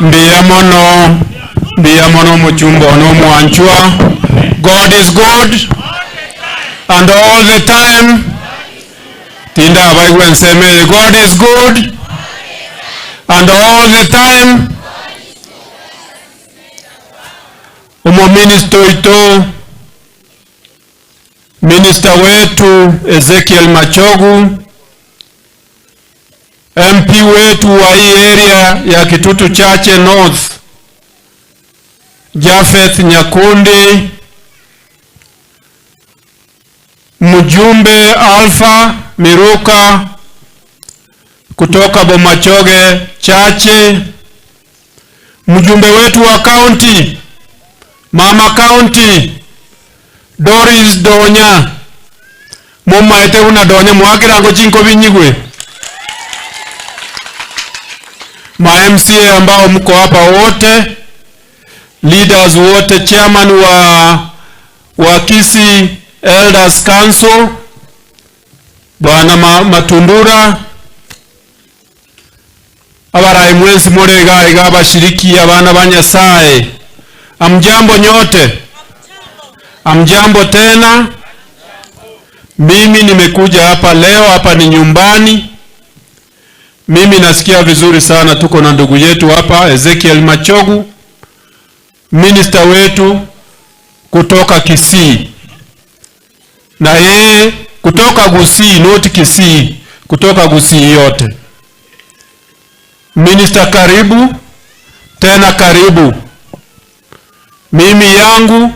Mbiya mono, mbiya mono muchumba ono mwanchwa. God is good and all the time. Tinda abaigwe nseme God is good and all the time. Umo minister ito, minister wetu Ezekiel Machogu, MP wetu wa hii area ya Kitutu Chache North Japheth Nyakundi, mjumbe Alpha Miruka kutoka Bomachoge Chache, mjumbe wetu wa county, Mama County Doris Donya, mumaete una Donya mwakirango chinko binyigwe. Ma MCA ambao mko hapa wote, leaders wote, chairman wa Kisii Elders Council Bwana Matundura, abarai mwezi murega iga abashiriki abana ba Nyasaye, amjambo nyote, amjambo tena. Mimi nimekuja hapa leo, hapa ni nyumbani. Mimi nasikia vizuri sana, tuko na ndugu yetu hapa Ezekiel Machogu, minister wetu kutoka Kisii, na yeye kutoka Gusii, not Kisii, kutoka Gusii yote. Minister, karibu tena, karibu. Mimi yangu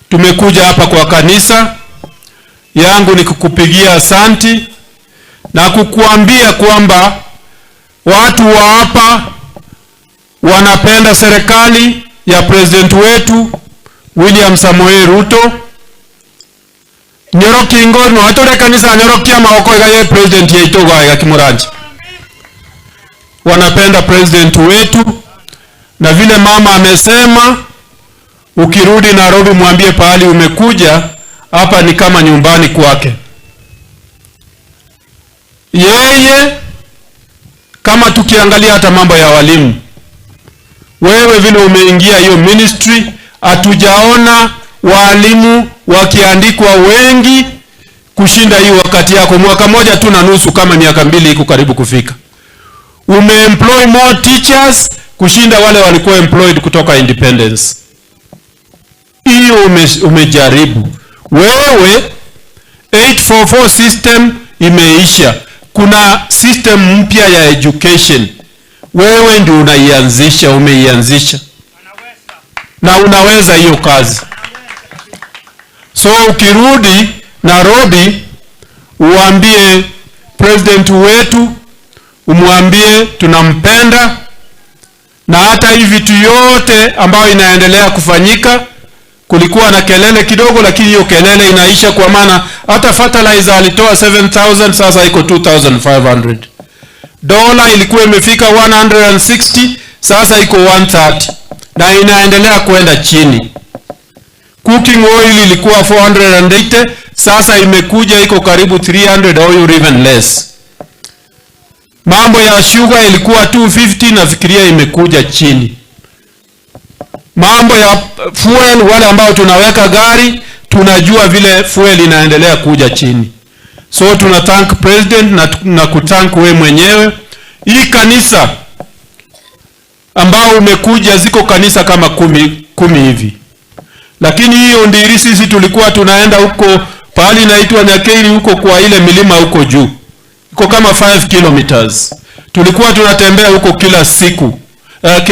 tumekuja hapa kwa kanisa yangu ni kukupigia asanti na kukuambia kwamba watu wa hapa wanapenda serikali ya president wetu William Samoei Ruto. Nyoroki ngono atore kanisa nyorokia maoko iga ye president yetu ga Kimuranje. Wanapenda president wetu, na vile mama amesema, ukirudi Nairobi mwambie pahali umekuja, hapa ni kama nyumbani kwake. Yeye kama tukiangalia hata mambo ya walimu, wewe vile umeingia hiyo ministry, hatujaona walimu wakiandikwa wengi kushinda hii wakati yako. Mwaka moja tu na nusu, kama miaka 2 iko karibu kufika. Umeemploy more teachers kushinda wale walikuwa employed kutoka independence. Hiyo umejaribu. Wewe 844 system imeisha. Kuna system mpya ya education. Wewe ndio unaianzisha, umeianzisha. Na unaweza hiyo kazi. So ukirudi Nairobi uambie president wetu, umwambie tunampenda, na hata hivi vitu yote ambayo inaendelea kufanyika, kulikuwa na kelele kidogo, lakini hiyo kelele inaisha, kwa maana hata fertilizer alitoa 7,000, sasa iko 2,500. Dola ilikuwa imefika 160, sasa iko 130, na inaendelea kwenda chini. Cooking oil ilikuwa 480, sasa imekuja iko karibu 300 or even less. Mambo ya sugar ilikuwa 250, nafikiria imekuja chini. Mambo ya fuel, wale ambao tunaweka gari, tunajua vile fuel inaendelea kuja chini. So tuna thank president na kuthank we mwenyewe. Hii kanisa ambao umekuja, ziko kanisa kama 10 hivi. Lakini hiyo ndiri sisi tulikuwa tunaenda huko pahali inaitwa Nyakeiri, huko kwa ile milima huko juu. Iko kama 5 kilometers. Tulikuwa tunatembea huko kila siku,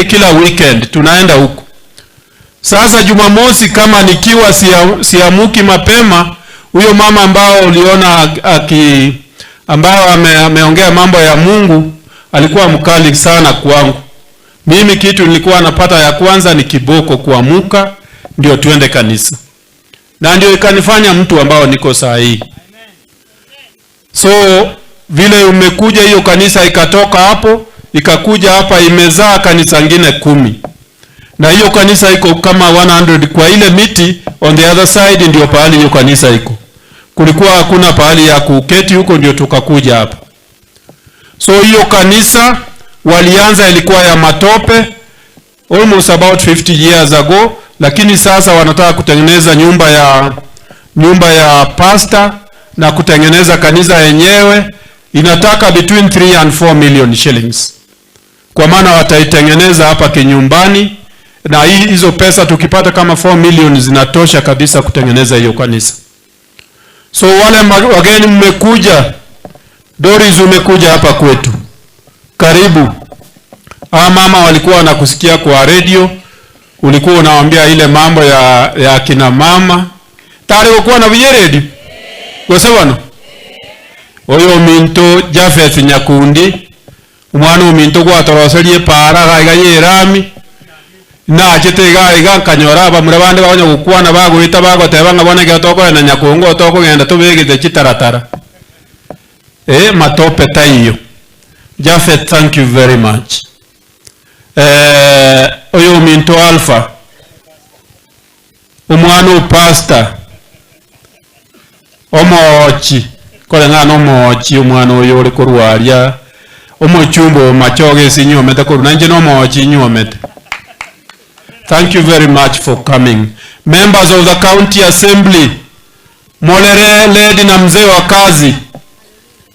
kila weekend tunaenda huko. Sasa Jumamosi kama nikiwa siamuki mapema, huyo mama ambao uliona ambao ameongea mambo ya Mungu alikuwa mkali sana kwangu. Mimi kitu nilikuwa napata ya kwanza ni kiboko kuamuka ndio tuende kanisa. Na ndio ikanifanya mtu ambao niko saa hii. So vile umekuja hiyo kanisa ikatoka hapo, ikakuja hapa imezaa kanisa ngine 10. Na hiyo kanisa iko kama 100 kwa ile miti on the other side ndio pahali hiyo kanisa iko. Kulikuwa hakuna pahali ya kuketi huko, ndio tukakuja hapa. So hiyo kanisa walianza ilikuwa ya matope, almost about 50 years ago, lakini sasa wanataka kutengeneza nyumba ya pastor na kutengeneza kanisa yenyewe. Inataka between 3 and 4 million shillings, kwa maana wataitengeneza hapa kinyumbani, na hizo pesa tukipata kama 4 million zinatosha kabisa kutengeneza hiyo kanisa. So wale wageni mmekuja, Doris, umekuja hapa kwetu, karibu. Hawa mama walikuwa wanakusikia kwa radio, ulikuwa unawaambia ile mambo ya kina mama tari kukuwa na buye radio gose bono oyo minto Jafeth Nyakundi, omwana ominto gwatoroserie para gaiga yerami nachete iga iga nkanyora abamura bande bakonya gokwana bagoeta bagoteba ng'a bono ekero tokogenda Nyakongo tokogenda tobegete chitaratara matope taiyo. Jafeth, thank you very much. Oyo minto Alpha, omwana opastor omoochi koreng'ana omoochi omwana oyo ore korwaria omochumba omachoge ase inyuomete korwa nainche na omoochi inyuomete. Thank you very much for coming. Members of the county assembly, molere ledi na mzee wa kazi,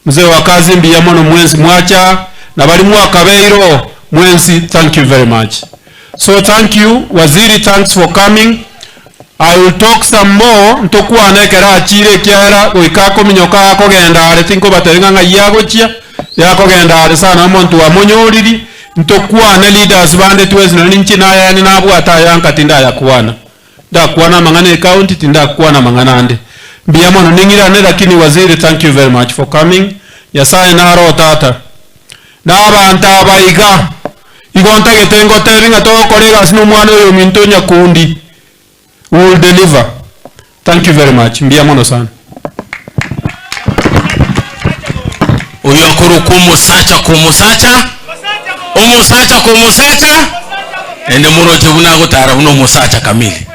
mzee wa kazi mbiya mono mwensi mwacha na bali mwakabeiro mwensi, thank you very much. So thank you, waziri, thanks for coming. I will talk some more ntukwane ekero achire ekiagera goika akominyoka akogenda are tinkobatebia ng'a ng'ai agochia yakogenda are sana omonto wamonyoriri ntukwane leaders bande twesi nonye ninche nayani nabwate ayanka tindayakwana ndakwana amang'ana ecounty tindakwana amang'ana ande mbuya mono ning'irane. Lakini waziri, thank you very much for coming. Nyasaye naro tata na abantu abaiga igo ntagete ngotebi ng'a togokora egasi na omwana oyo ominto Nyakundi. We will deliver. Thank you very much, mbuya mono sana. Oyo akoro kumusacha kumusacha omusacha kumusacha ende muroche buna gotara buno omusacha kamili.